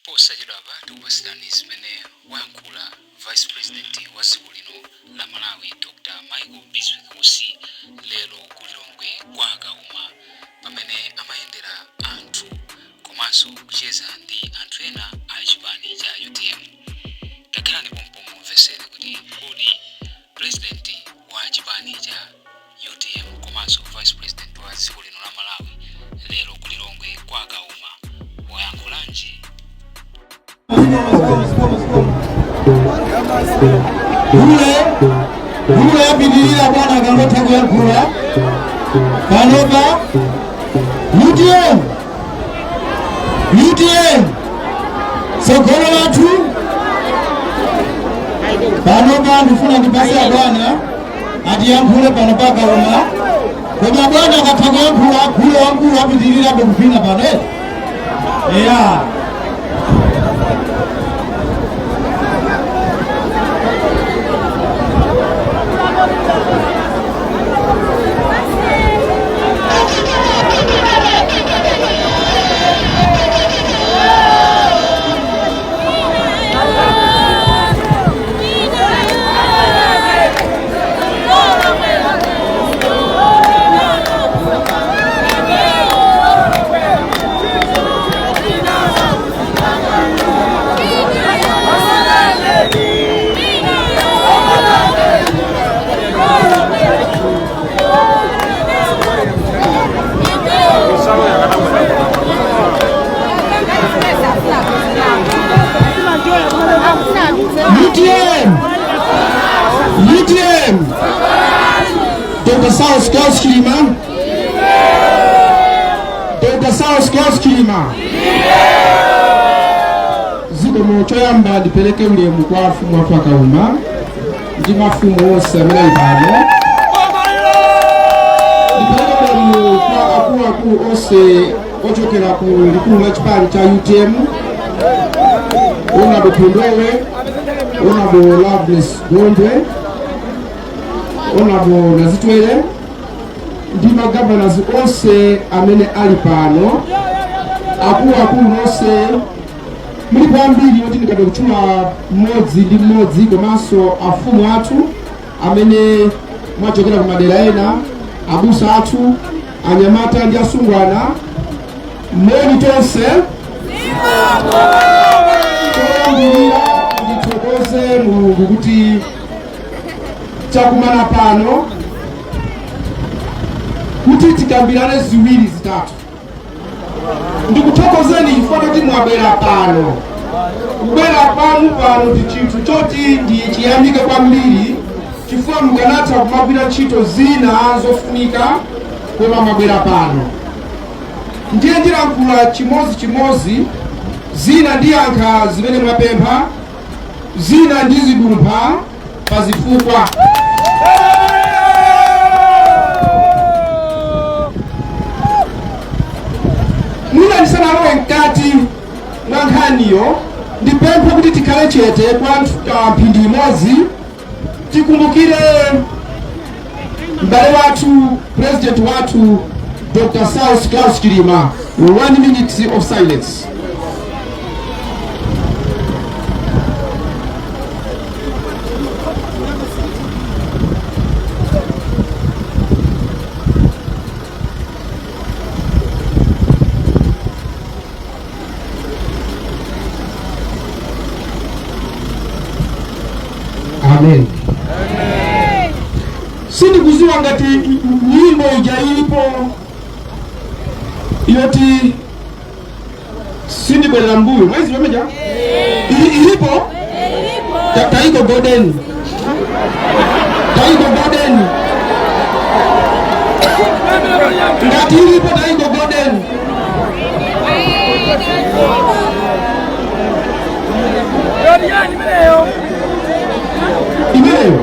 Posachedwapa tikupatsirani zimene wayankhula Vice President wa dziko lino la Malawi Dr. Michael Bizwick Usi lero ku Lilongwe kwa Kauma pamene amayendera anthu komanso kucheza ndi anthu ena a chipani cha UTM. Takhalani pompo mumvetsere kuti kodi President wa chipani cha UTM komanso Vice President wa dziko lino la Malawi lero ku Lilongwe kwa Kauma wayankhulanji. Gule gule yapitirira bwana akangotha kuyankhula panopa. UTM, UTM, tsogolo lathu. Panopa ndifuna ndipase abwana atiyankhule pano pa Kauma, koma bwana akatha kuyankhula gule wamkulu apitirirabe kuvina pano, eh? Eya. UTM, UTM, Dr. Saulos Klaus Chilima, Dr. Saulos Klaus Chilima. Zikomo. Choyamba ndipereke ulemu kwa mfumu wathu Akauma ndi mafumu onse amene ali pano. Ndipereke ulemu kwa akuluakulu onse ochokera ku likulu la chipani cha UTM, Honorable Kondowe, Honorable Loveless Gondwe, Honorable Nazitwere ndi magovernors onse amene ali pano, akuluakulu nonse mulipo ambiri oti ndikade kutchula mmodzi ndi mmodzi, komanso afumu athu amene mwachokera ku madera ena, abusa athu, anyamata ndi asungwana, moni tonse. Choyambirira ndithokoze Mulungu kuti takumana pano kuti tikambirane ziwiri zitatu. Ndikuthokozeni chifukwa choti mwabwera pano. Kubwera kwanu pano ndi chinthu choti ndi chiyamike kwambiri, chifukwa mukanatha kumagwira ntchito zina zofunika, koma mwabwera pano. Ndiye ndilankhula chimodzimodzi, zina ndiyankha zimene mwapempha, zina ndizidumpha pa zifukwa. Mwina ndisanalowe mkati mwa nkhaniyo, ndipemphe kuti tikhale chete kwa mphindi imodzi, tikumbukire m'bale wathu, president wathu, Dr. Saulos Klaus Chilima. One minute of silence. Amen. Sindikuziwa ngati nyimbo ija ilipo yoti sindibwerera mbuyo mwezi pameja. Ilipo? Taiko golden, taiko golden. Ngati ilipo, taiko golden. Imeneyo.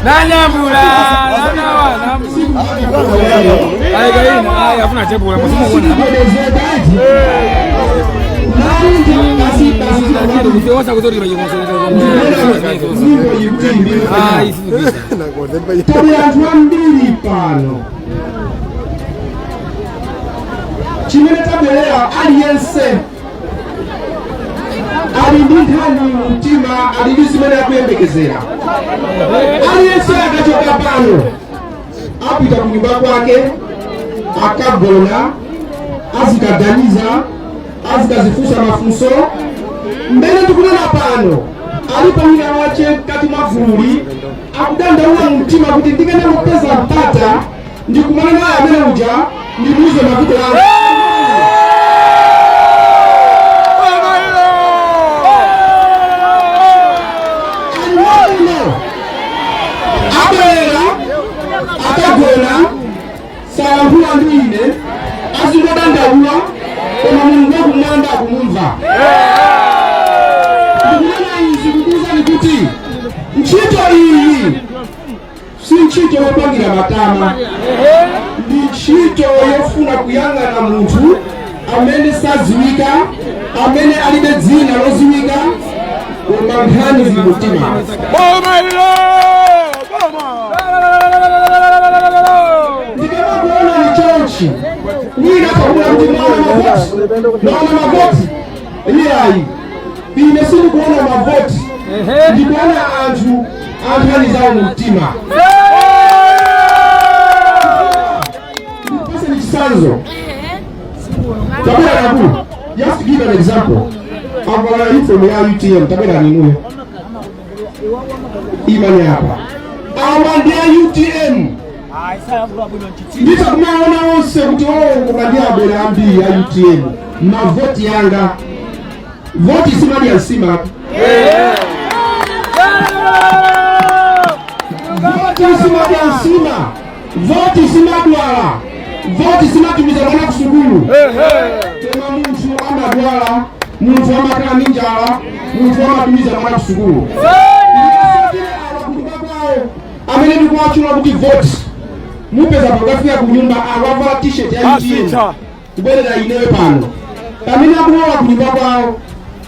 Nanyambula, nanawa, ayi kaina, ayi afuna chebula, musimuona. Sikugwedezeka eti nali Wasa kuzori bayikonsoleza. Nyimbo yikuti. Ayi, sisi. Tali anthu ambiri pano. Chimene tabwerera, aliyense ali ndi nkhani mumtima, ali ndi zimene akuyembekezera. Aliyense akachoka pano apita ku nyumba kwake, akagona, azikaganiza, azikazifunsa mafunso. Mmene tikunena pano, alipo wina wache mkati mwa gululi akudandaula mumtima kuti ndikene kupeza mpata ndikumana naye amene uja, ndimuuze mavuto anga. Aliwakuno abwera, akagona, salankhula ndi ine, azingodandaula, koma Mulungu wakumwamba akumumva. Ndikunena izi kukuwuzani kuti ntchito iyi si ntchito yopangira matama, ndi ntchito yofuna kuyang'ana munthu amene sadziwika, amene alibe dzina lodziwika, koma nkhani zili mumtima. Boma ilo! Boma! Ndikamakuona ni chonchi, wina akakula kuti naona mavoti, naona mavoti. Iyayi, ine sindikuona mavoti, ndikuona anthu ankhani zawo mumtima. Ndipase ni chitsanzo. Tabera nakulu, just to give an example, avala uniform ya UTM. Tabera ninuyo, imani apa, awa ndi a UTM. Ndita kumaona onse kuti oh, koma ndi abwera ambiri a UTM, mavoti yanga. Voti simadya nsima, voti simadya nsima, voti simadwala, voti simatumiza mwana kusukulu, koma munthu amadwala, munthu amakhala ndi njala, munthu amatumiza mwana kusukulu. Ndiyasatire awa kunyumba kwawo amene ndikuwatchula kuti voti, mupeza pakafika ku nyumba awavala T-shirt ya UTM. Asita. Kubwerera inewe pano, pamene akulowa ku nyumba kwawo,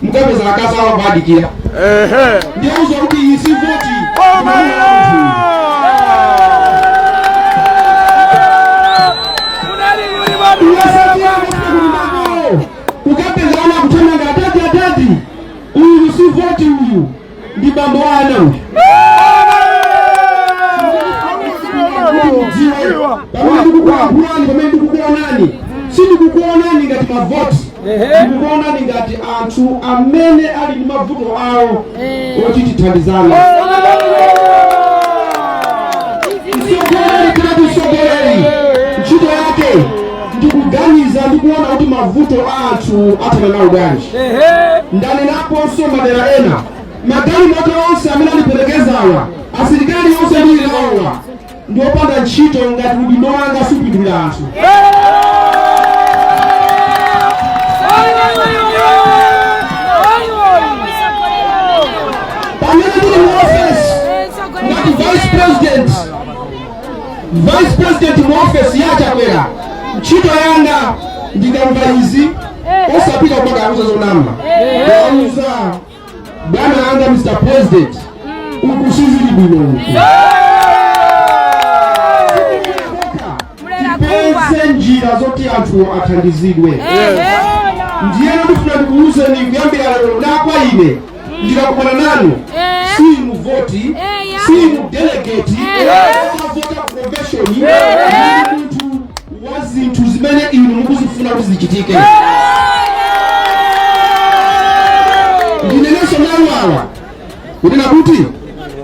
mukapeza akazi awo akuadikira. Ndiyauza kuti iyi si voti. Boma ilo! Uyasatira kufika ku nyumba kwawo, ukapeza ana akuthamanga, "Atati, atati!" Uyu si voti, uyu ndi bambo wa ana uyu. Mudziwe pamene ndikukulankhulani, pamene ndikukuonani, sindikukuonani ngati mavoti, ndikukuonani ngati anthu amene ali ndi mavuto awo oti tithandizane. Mtsogoleri, tinati mtsogoleri ntchito yake ndikuganiza ndikuona kuti mavuto a anthu athana nawo bwanji. Ndanenaponso madera ena, magalimoto onse amene andiperekezawa, asilikali onse ndili nawowa, ndi opanda ntchito ngati udindo wanga supindulira anthu. Pamene ndili mu office ngati vice president, vice president mu office ya Chakwera, ntchito yanga ndikamva izi osapita kupaka zonama, kauza bwana anga, "Mr President, uku sizili bwino uku." Tipeze njira zoti anthu athandizidwe. Ndiyeno ndifuna ndikuwuzeni, kuyambira lero nakwa ine ndikakumana nanu, sinu voti, sinu delegate okavota convention, ndi munthu wa zinthu zimene inu mukuzifuna kuti zichitike. Ndinenenso mawu awa kunena kuti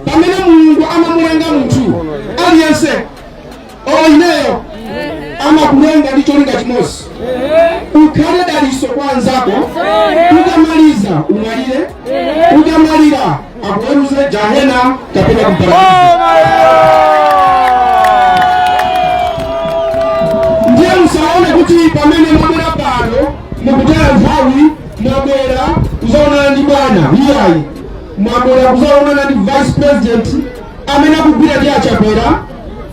pamene Mulungu amamulenga munthu aliyense, olo ineyo, amakulenga ndi cholinga chimodzi: ukhale daliso kwa anzako. Ukamaliza umwalire, ukamwalira akuweruze jahena kapena kuparadiso. Ndiye musaone kuti pamene mwabwera pano mukutaya nthawi, mwabwera kuzaonana ndi bwana. Iyayi. Mwabwera kuzaonana ndi vice president amene akugwira ndi Achakwera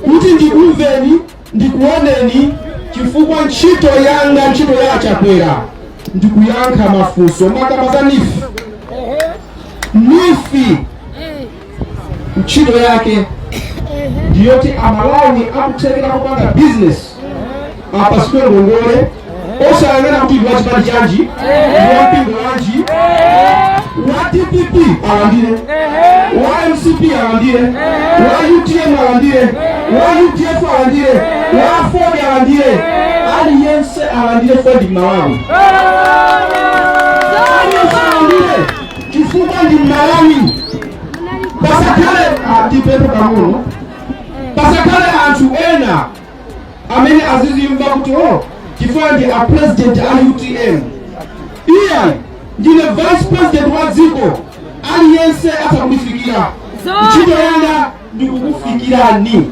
kuti ndikumveni, ndikuoneni, chifukwa ntchito yanga, ntchito ya Achakwera, ndikuyankha mafunso makama za NEEF. NEEF ntchito yake ndiyoti Amalawi akuthekera kupanga business apasidwe ngongole osayang'ana kuti ndi wachipani chanji, ndi wampingo wanji. Wa DPP alandire, wa MCP alandire, wa UTM alandire, wa UDF alandire, wa AFORD alandire, aliyense alandire. Ford Malawi, aliyense alandire chifukwa ndi Malawi. Pasakhale tipemphe pang'ono, pasakhale anthu ena amene azizimva kuti, "Oh, chifukwa ndi a president a UTM." Iya, ndine vice president wa dziko, aliyense atakulifikira. Ntchito yanga ndikukufikirani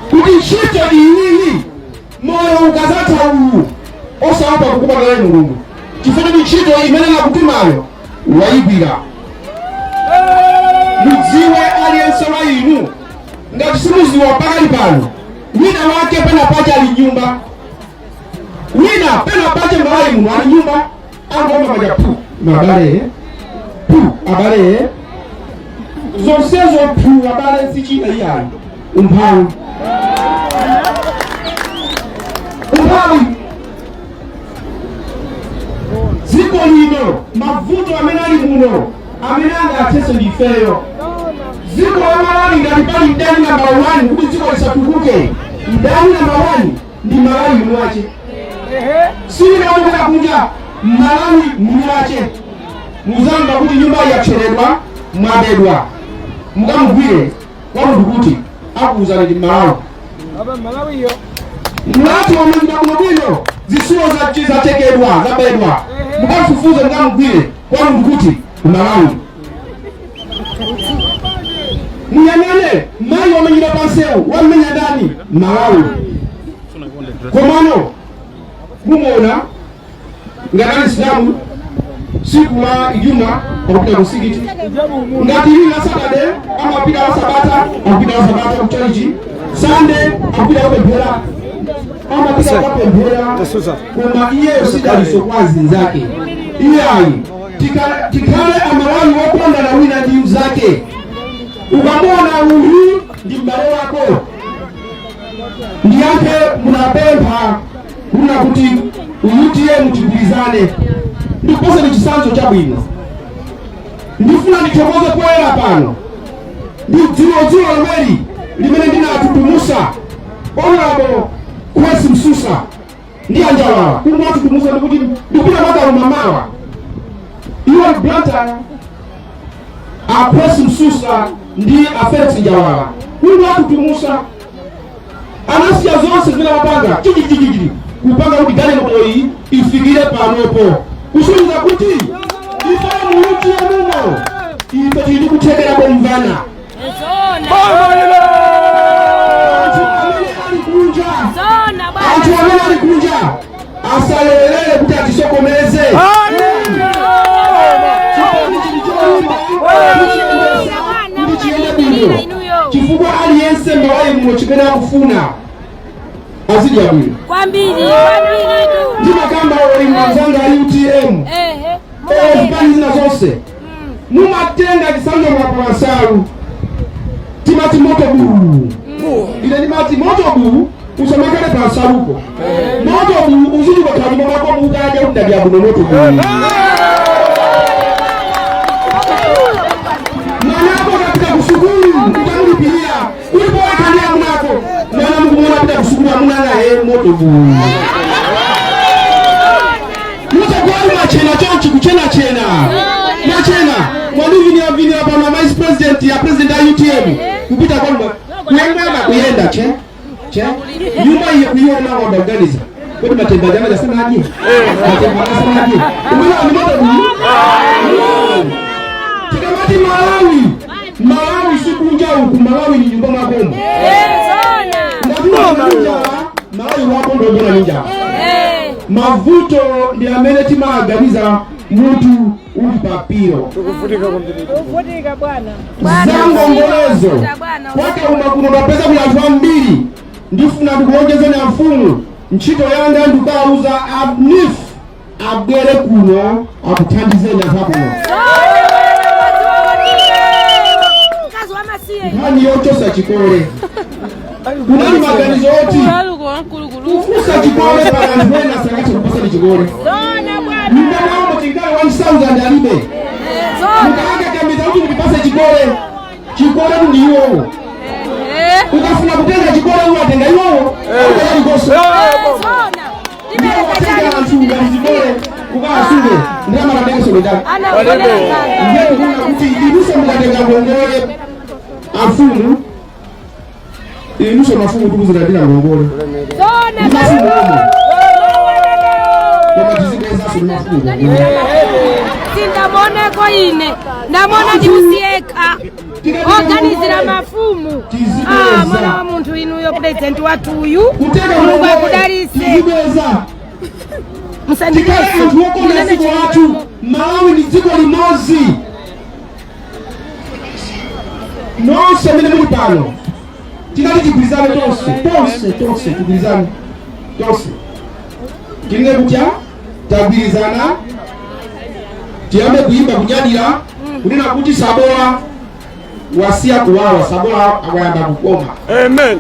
kuti ntchito iyiyi, moyo ukazatha uwu, osaopa kukumana Mulungu, chifukwa ndi ntchito imene nakutumayo wayigwira. Mudziwe aliyense wa inu, ngati simuziwa pakali pano, wina wake pena pache ali nyumba, wina pena pache Malawi muno ali nyumba, angoma paja pu mabale pu abale zonsezo pu abale sichita iyayi. Umphawi, umphawi dziko lino, mavuto amene ali muno, amene angathese ndi ifeyo. Dziko la Malawi, ngati pali mdani namba 1 kuti dziko lisatukuke, mdani namba 1 ndi Malawi mwini wache, silinaonekera kunja. Malawi mwini wache, muzamba kuti nyumba yacheredwa, mwabedwa, mukamugwire kwamunthu kuti akuwuzani ndi Malawi. Mlati wamangidwa bwinobwino, zisulo zatekedwa, zabedwa, mukamfufuze, mukamugwire kwamunthu kuti Malawi. Muyang'ane mayi wamenyera pansewu, wamenya ndani? Malawi. Komano mumuona ngati ali Silamu, siku la Ijuma akupita kusikiti, ngati lili la Saturday amapita la Sabata, akupita la Sabata kuchalichi, Sunday akupita kupemphera, amapita kupemphera, koma iyeyo sidaliso kwa zinzake. Iyayi, tikhale Amalawi wopondana wina ndi mzake. Ukamona uyu ndi m'bale wako. Ndiyankhe, munapempha kuna kuti UTM tigwirizane. Ndikupasani chitsanzo chabwino. Ndifuna ndithokoze poyera pano ndi dzulo lomweli limene ndinatutumusa Honorable Kwesi Msusa ndi Anjawala. Kungwatutumusa ndikuti ndikupita Makaluma mawa, iwo ali Blantyre, Akwesi Msusa ndi a Felix Njawala. Kungwatutumusa, anasiya zonse zimene amapanga chichichichichi kupanga kuti galimoto iyi ifikire panopo, kusonyeza kuti ife mu UTM muno ife tili ndikuthekera kumvana. Anthu amene ali kunja, anthu amene ali kunja asalewerere kuti atisokoneze. Chipani chili cholimba kuchiyendesa kuti chiyende bwino, chifukwa aliyense Malawi muno chimene akufuna azidya bwino. Kwambiri, kwambiri tu. Ndimakamba olimi anzanga a UTM, zipani zina zonse, mumatenga chisanzo mwapawansalu timati moto buu. Ine ndimati moto buu usamakale pa nsalupo, moto buu uzidi kwa nyumba mwako mukaja kuti ndadya bwino, moto buu. Mwanako akapita kusukulu utamulipirira, ulipowekalia munako mwana mukumuona apita kusukulu amuna naye, moto buu. Mutakwali mwachena chonchi, kuchenachena, mwachena, mwaliviniravinira pano vice president ya president ya UTM kupita kwanu, kuyang'ana, kuyenda che che nyumba iye kuiona, wadaganiza kuti matemba jama jasemaje, matemba jasemaje, umene ni moto buu. Tikamati Malawi, Malawi sikunja uku, Malawi ni nyumba mwakomo. Ngati njala, Malawi wako ndogona ni njala. Mavuto ndi amene timaganiza. Mutu uli papiro. Tikuvutika kwambiri. Uvutika bwana. Zangongolezo Bwana. kwakauma kuno ndapeza kuli anthu ambiri. Ndifuna ndikuonjezeni amfumu, ntchito yanga ndikawauza a NEEF abwere kuno akuthandizeni anthu akuno. Mkazi wamasiye. Nkhani yochosa chikole, kunali maganizo oti kufusa chikole pa anthu ena sangathe kupasani chikole. Zona bwana. Nyumba mwawo chingale 1000 alibe. Zona. Mukakakamiza kuti mutipase chikole, chikole ndi iwowo. Ukafuna kutenga chikole, uwatenga iwowo ukalikoso. Zona. Ukatenga anthu ngati chikole ukawasunge, ndalama tatengeso ndani? Ndiye tikuona kuti inunso mukatenga ngongole afumu, inunso mafumu tikuzilandira ngongole. Zona. Mafumu omwe, koma tizibwezaso ndi mafumu ngongole. Sindamoneko ine, ndamona ndiusiyekha oganizira mafumu. Tizibweza. Ah, mwana wa munthu inuyo, president wathu uyu. Kutenga Mulungu ngongole akudalise. tizibweza. Tikhale anthu okonda dziko lathu. Malawi ndi dziko limodzi. Nonse amene muli pano, tinati tigwirizane tonse, tonse, tonse, tigwirizane tonse, tilinge kutya tagwirizana, tiyambe kuyimba kunyadira kunena kuti sabola wasiya kuwawa, sabola akayamba kukoma. Amen.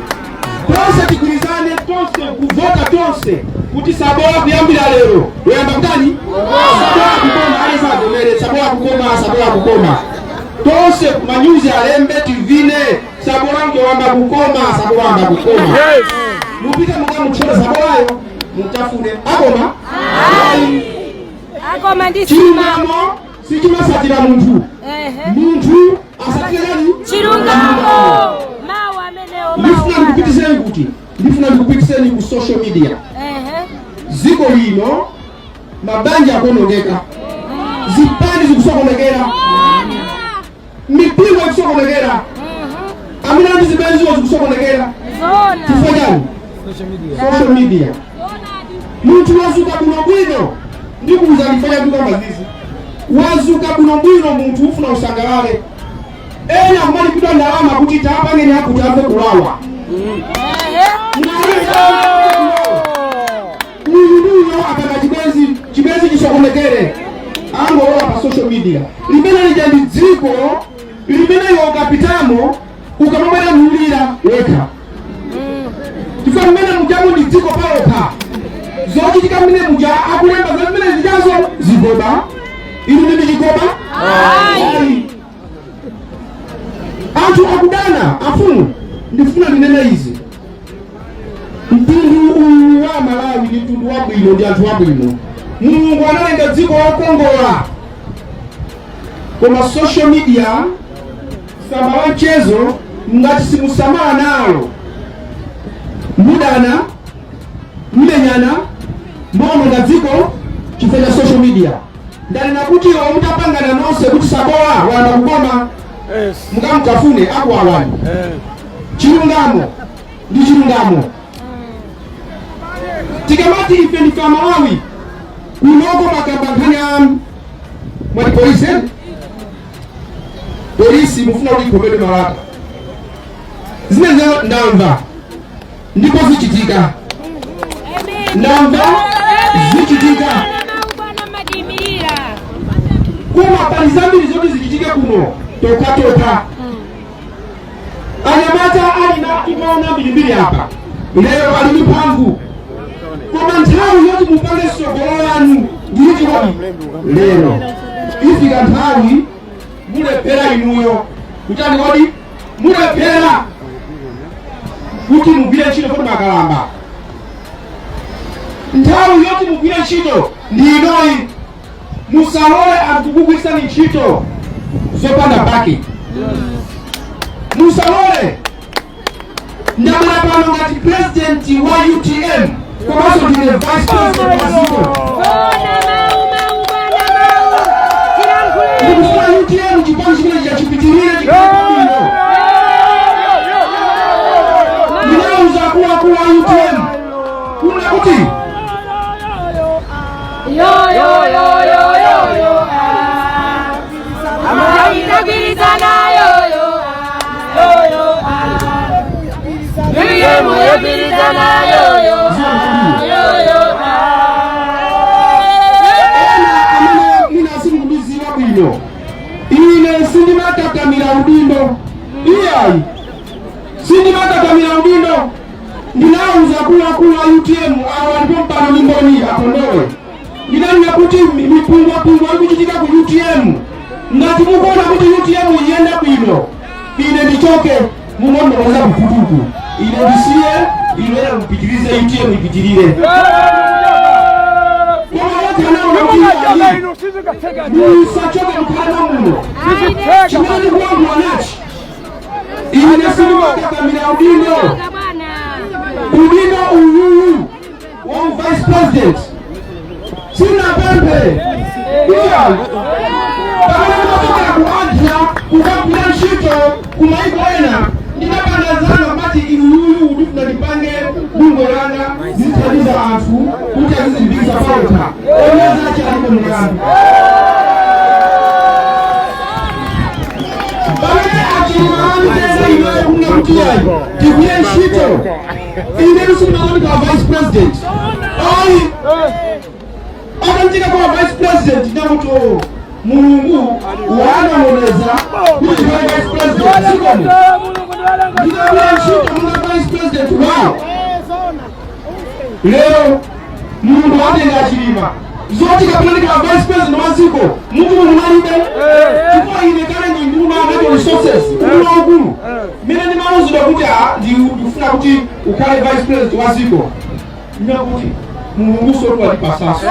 Tonse tigwirizane tonse kuvota tonse kuti sabola kuyambira lero uyamba kutani? Sabola kukoma. Alesagomere sabola kukoma, sabola kukoma. Tonse manyuzi alembe, tivine, sabola ngewamba kukoma, sabola wamba kukoma. Yes. Mupite mukamutchole sabolayo, mutafune, akoma. Ayi. Akoma ndi sima. Chilungamo sichimasatira munthu. Munthu asatire nani? Chilungamo, mawu amenewo. Ndifuna Mawu. ndikupitiseni kuti, ndifuna ndikupitiseni ku social media. Dziko lino mabanja akuonongeka, zipani zikusokonekera, mipingo ikusokonekera, amene ndi zibenziwo zikusokonekera. Zona. Chifukwa chani? Social media. Munthu wazuka bwinobwino, ndikuuza ndifanya kukamba zizi, wazuka bwinobwino munthu ufuna usangalale, ena kumalipidwa ndalama kuti tapangeni akuti amve kulawa. Uyu ndiuyo akanga chibenzi, chibenzi chisokonekere, angolowa pa social media. Limene lija ndi dziko limene iwe ukapitamo ukamabwera nulira wekha, chifukwa mmene mujamu ndi dziko palokha. Zochitika mmene muja akulemba za mmene zijazo zigoba, inu ndini chigoba. Ayi. Anthu akudana. Afumu, ndifuna ndinene izi: mtundu uwu wa Malawi ndi mtundu wabwino, ndi anthu abwino. Mulungu analenga dziko lokongola, koma social media, tsamba la mchezo, ngati simusamala nalo, mudana, mmenyana, muononga dziko chifukwa cha social media. Ndanena kuti iwo mutapangana nonse kuti sabola wayamba kukoma, mukamutafune, akuwawani. Chilungamo ndi chilungamo. Tikamati ife ndife Amalawi, kunoko makamba nkhani a mwati polisi, eh? Polisi mufuna kuti ikhomedwe malata, zimene ndamva ndipo zichitika, ndamva zichitika. Bwana madimirira. Koma pali zambiri zoti zichitike kuno tokhatokha. Anyamata ali na timaona mbirimbiri apa lero ali ndi mphamvu, koma nthawi yoti mupange sogolo lanu ndiyiti kodi? Lero ifika nthawi mulephera inuyo kutani kodi? Mulephera kuti mugwire ntchito poti makalamba. Nthawi yoti mugwire ntchito ndi inoyi. Musalole anthu kugwirisani ntchito zopanda pake, musalole. Ndabwera pano ngati president wa UTM, komanso ndine vice president wa dziko. Zona, mawu, mawu bwana, mawu tilankhuleni. Ndikufuna UTM, chipani chimene chachipitirire, chikhale bwino. Ndinauza akuluakulu a UTM kuna kuti Yo yo yo yo yo yo. bwino. Ine sindimakakamira udindo, iyayi, sindimakakamira udindo. Ndinauza akuluakulu a UTM awo alipo mpano mimboni apondowe, ndinanena kuti mipungwapungwa ikuchitika ku UTM, ngati mukuona kuti UTM iyenda bwino, ine ndichoke, mungondoweza kufutuku, ine ndisiye, ine mpitirize, UTM ipitirire. Koma wakanaona kuti musachoke, mukhalemo muno. Chimene ndikuyankhula nachi, ine sindimakakamira udindo. Bwana. Udindo uyuyu wa vice president sinapemphe, iya. Pamene ndimachokera ku Adra kukagwira ntchito ku maiko ena, ndinapangazana mati uyuyu ndifuna ndipange bungwe langa zithandiza anthu kuti azizilimbikitsa pawokha. Oneza chaliko mlandu pamene achilima anditeze iweyo kunga kuti yayi, tigwire ntchito. Ine sindimaoneka vice president, ayi. Akantika kwa vice president, ndakuti oh, Mulungu wanongoneza kuti ndikhale vice president zikomo. Ndikagwira ntchito munga vice president wawo. Lero Mulungu watenga achilima, zoti kapena ndikhala vice president wa dziko mutu munalibe, chifukwa ine kale ndi nduna natural resources, nduna ukulu. Mene ndimauzidwa kuti ah, ndikufuna kuti ukhale vice president wa dziko, ndinakuti Mulungu sotu alipasaso.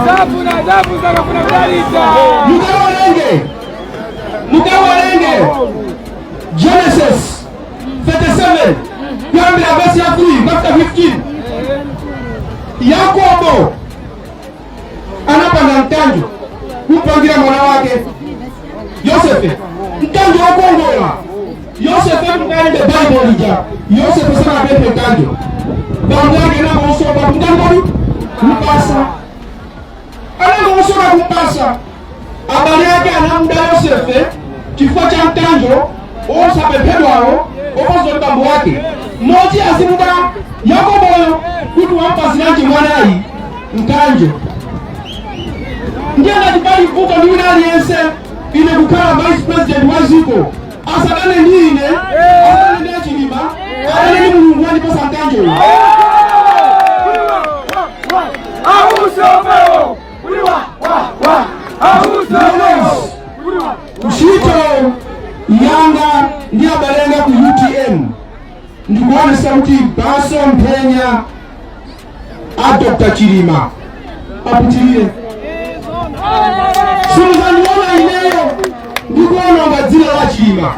Zafuna zafu zakafuna kudalisa. Mukawerenge, mukawerenge Genesis 37 kuyambira verse ya 3 mpaka 15. Yakobo anapanga mkanjo kumpangira mwana wake Yosefe, mkanjo wokongola. Yosefe, mukaende Bible lija, Yosefe sanapemphe mkanjo. Bambo yake nakosoka kumtangoni kumpasa, anangosoka kumpasa. Abale ake anamuda Yosefe chifukwa cha mkanjo osapemphedwawo opozoli bambo wake mmodzi azimuda Yakoboyo kuti wampasiranji mwanayi mkanjo. Ndiye ngati pali vuto ndi wina aliyense ine kukhala vice president wa dziko, asadane ndi ine, asadane ndi achilima, adane ndi Mulungu wandipasa mkanjoyo. Ausomewo kuliwa wa wa ausomewo kuliwa. Ntchito yanga ndi abalenga ku UTM ndikuonesa kuti masomphenya a Dr Chilima apitirire. Simuzandiona ineyo ndikuononga dzina la Chilima.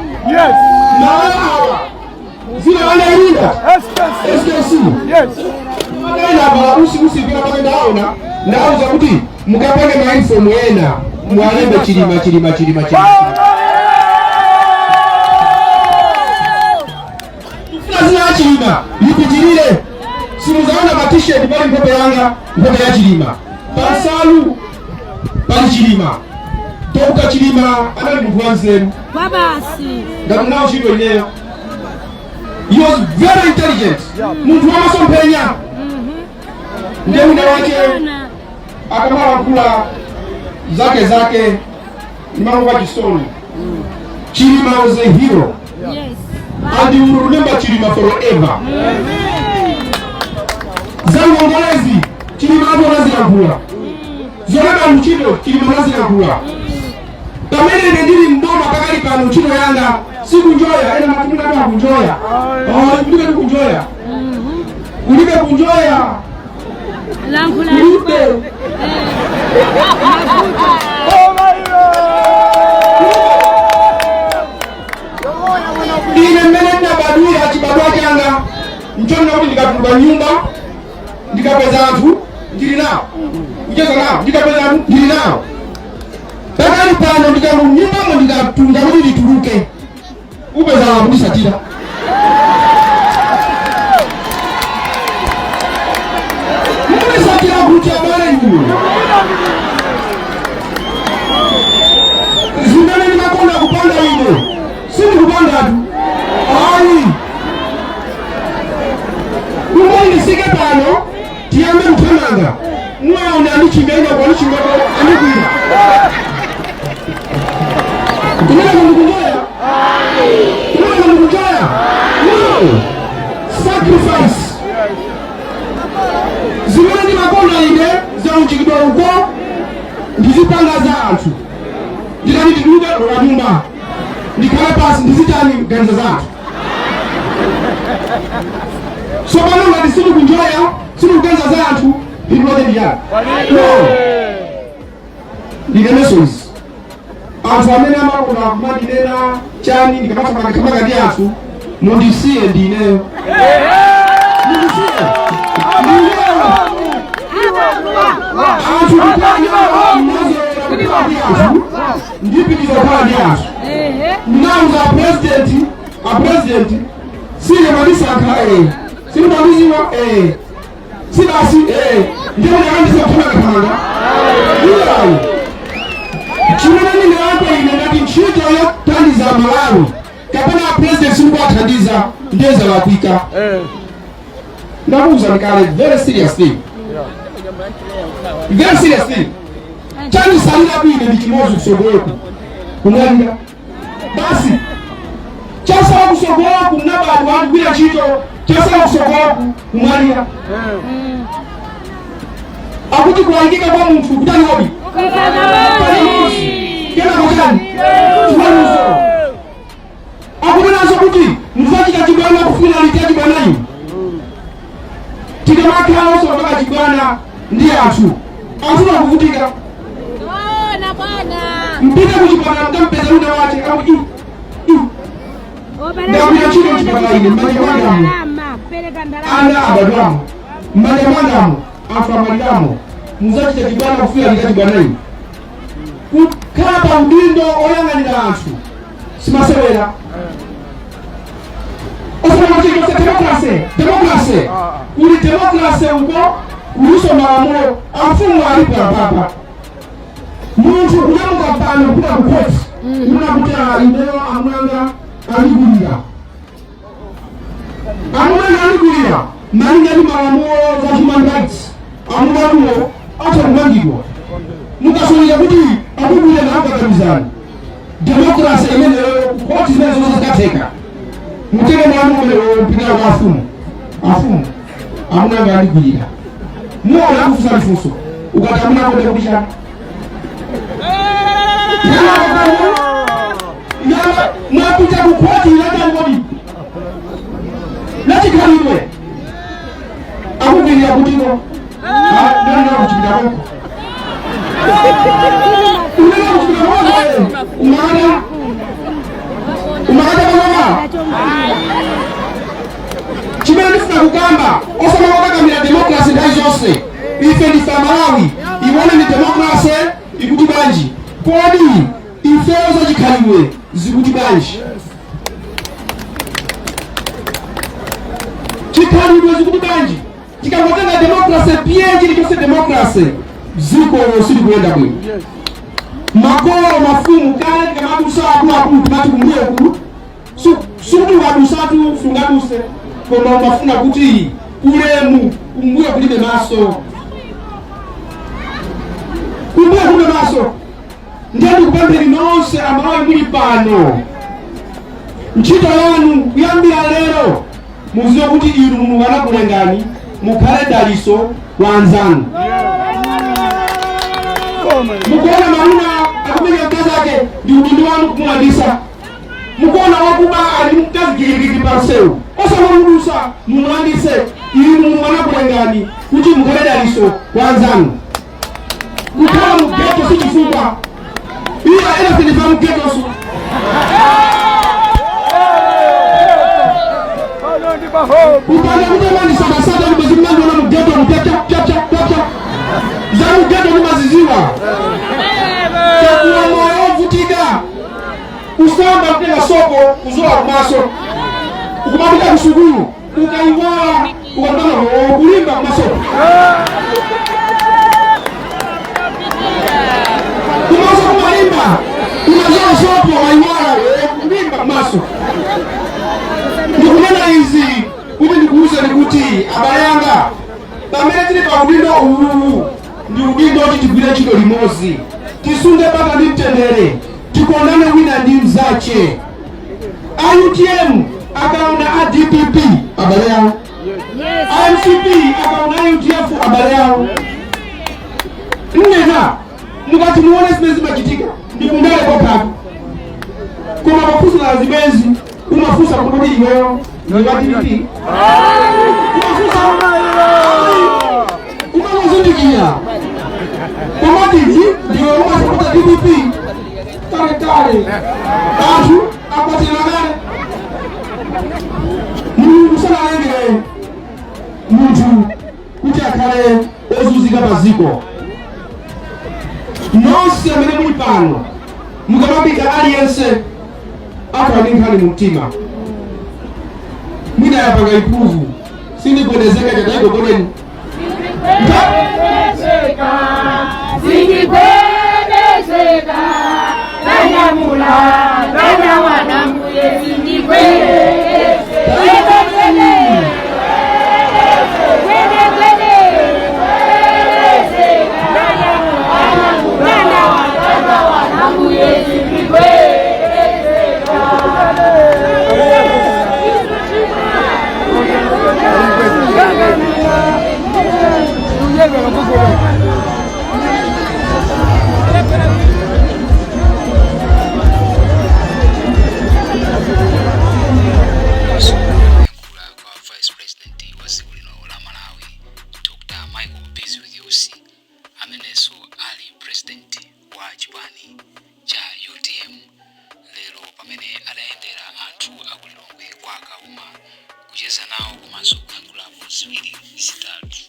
Malo awa dzina langa ilinda SKC. SKC. Ena pa usi usi pina pake ndaona, ndauza kuti mukapange mauniform ena mwalembe Chilima, Chilima, Chilima, Chilima. Kufuna zina la Chilima lipitirire. Simuzaona pa T-shirt pali nkhope yanga, nkhope ya Chilima, pansalu pali Chilima. Dr Chilima anali munthu wanzeru. Kwa basi. Ngati nawo ntchito ineyo, he was very intelligent, munthu wamasomphenya. Ndiye wina wake akamalankhula zake zake ndimamva chisoni. Chilima was a hero and you will remember Chilima forever. Zangongolezi Chilima apo anazilankhula, zolemba ntchito Chilima anazilankhula. Pamene ine ndili mboma pakali pano, ntchito yanga sikunjoya. Ena matumika kunjoya. Oh, kulibe kunjoya, kulibe kunjoya. Lankhula. Kulibe. Boma ilo. Ine mmene ndinabadwira, chibadwa changa nchonena kuti ndikatuluka nyumba ndikapeza anthu ndili nawo, kucheza nawo, ndikapeza anthu ndili nawo. Pakali pano ndikamu nyumbamo ndikatunda kuti ndituluke, upeza wakundisatira. Mukundisatira kuti abale inu? Zimene ndimakonda kupanga ine sindikupangatu, ayi. Kungoti ndisike pano tiyambe mthamanga, mwaona andichimba ine, andichimbako, andikwira. Sacrifice. Zimene ndimakonda ine zaunjikidwa uko, ndizipanga za anthu. Ndikati ndituluke loka nyumba, ndikhale pasi, ndizitani, ganiza za anthu. Tsopano ngati sitikunjoya, sitikuganiza za anthu, phindu lake ndi chani? No, ndinenenso izi: anthu amene amakonda kumandinena chani ndikamathamanga ndi anthu, mundisiye ndineyo, mundisiye ndineyo. Anthu kukhala ndi anthu, ndipitiza kukhala ndi anthu. Ndinauza president, a president, sine mwandisankha, sine mwandiziwa, si basi, ndipo ndakandisa kuthamanga iyayi. Chimene ndingayankhe ine, ngati ntchito yothandiza Malawi kapena president sindikuwathandiza, ndiye zalakwika. Ndakuwuzani kale, very serious thing, very serious thing. Chandisalira bwino ndi chimodzi, kusogoloku kumwalira basi. Chasala kusogoloku, mnabadwa ndikugwira ntchito, chasala kusogoloku kumwalira. Akuti kulayikika kwa munthu kutani kodi? Kenako chani? Chiweruzo. Akunenazo kuti muzachita chibwana kufuna lita chibwanayo. Tikamakhala osapanga chibwana ndi anthu, anthu akuvutika. Ona bwana. Mpite kuchipatala, mkampeza wina wache akuti i Ndagwira ntchito mchipatala ine, m'manja mwangamo. Ndalama, kupereka ndalama. Ana abadwamo m'manja mwangamo, anthu amaliramo. Muzachita chibwana kufika lita chibwanayo. Kukhala pa udindo oyang'anira anthu simasewera. Osamachichose democracy, democracy kuli democracy uko, kuliso malamulo. Amfumu alipo apapa. Munthu kunyamuka pano kupita ku court kuna kuti, "Ah, ineyo amwanga alikulira, amwanga alikulira," malinga ndi malamulo za human rights, amunanuwo atha kumangidwa. Mukasonyeza kuti akugwira naakakamizani, democracy imeneyo, koti zimene zonse zikatheka. Mutenge mlandu umenewo, mpitira kwa afumu. "Afumu, amunanga aligwirira." Muona akufunsa lifunso, ukati amuna konde kuti chani? Mwapita ku khoti lachangodi lachikhalidwe, akugwirira kutiko? Nani kuchipita koko? Unena kuchipita koko, umakata umakata pamama. Chimene ndifuna kukamba, osamakokakamira democracy nthawi zonse. Ife ndife Amalawi. Iwone ni democracy ikuti bwanji? Kodi ifeyo zachikhalidwe zikuti bwanji? Chikhalidwe zikuti bwanji? Tikangotenga democracy piye chilichonse democracy, dziko silikuyenda bwino. Makolo, mafumu kale, tikamadusa akuluakulu timati kumbuyoku sikuti ukadusatu sungaduse, koma umafuna kuti ulemu. Kumbuyo kulibe maso, kumbuyo kulibe maso. Ndiye ndikupempheni nonse Amalawi muli pano, ntchito yanu kuyambira lero, muziwe kuti inu Mulungu anakulengani mukhale daliso kwa anzanu. Mukuona mamuna akumenya mkazi ake, ndi udindo wanu kumulandisa. Mukuona wakuba ali mkazi giligili pansewu, osamamudutsa, mumulandise. Inu Mulungu anakulengani kuti mukhale daliso kwa anzanu. Kukhala mu ghetto si chifukwa iya ena sindifa mu ghettoso. Pano ndi pahobu. Kupanda kutema ndisakasaka kubezimandiona mu ghetto mupyacha pyacha pyacha za mu ghetto ndimaziziwa. Chakuwa moyo ovutika, kusamba, kutenga sopo kuzola kumaso, ukumapita kusukulu, ukaiwala ukatanga kulimba kumasopo, kumaso kumalimba, unazola sopo, waiwala kulimba kumaso. Ndikunena izi kuti ndikuwuzeni kuti abale anga, pamene tili pa udindo uwu, ndi udindo kuti tigwire ntchito limodzi, tisunge bata ndi mtendere, tikondane wina ndi mzache. A UTM Akaona a DPP, abale awo. MCP akaona UDF, abale awo. Nnena mukati muone zimene zimachitika ndi kundale kokhako, koma pafunso la zibwenzi umafunsa kuti iweyo ndi wa DPP, umafunsa, umangozindikira komativi ndiwe umasapota DPP. Kale kale anthu akwatira kale. Mulungu sanalengere munthu kuti akhale ozunzika pa ziko. Nonse amene muli pano, mukamapita, aliyense akhala ndi nkhani mu mtima. Mwina yapanga improve, sindigwedezeka chataigogoleni. Sindigwedezeka, nanyamula nanyamwana mbuye, sindigwedezeka. Gwede gwede, nanyamwana mbuye, sindigwedezeka. Kuyankhula kwa Vice President wa dziko lino la Malawi, Dr Michael Bizwick Usi, amenenso ali president wa chipani cha UTM, lero pamene adayendera anthu aku Lilongwe kwa Kauma kucheza nawo komanso kuyankhulapo ziwiri zitatu.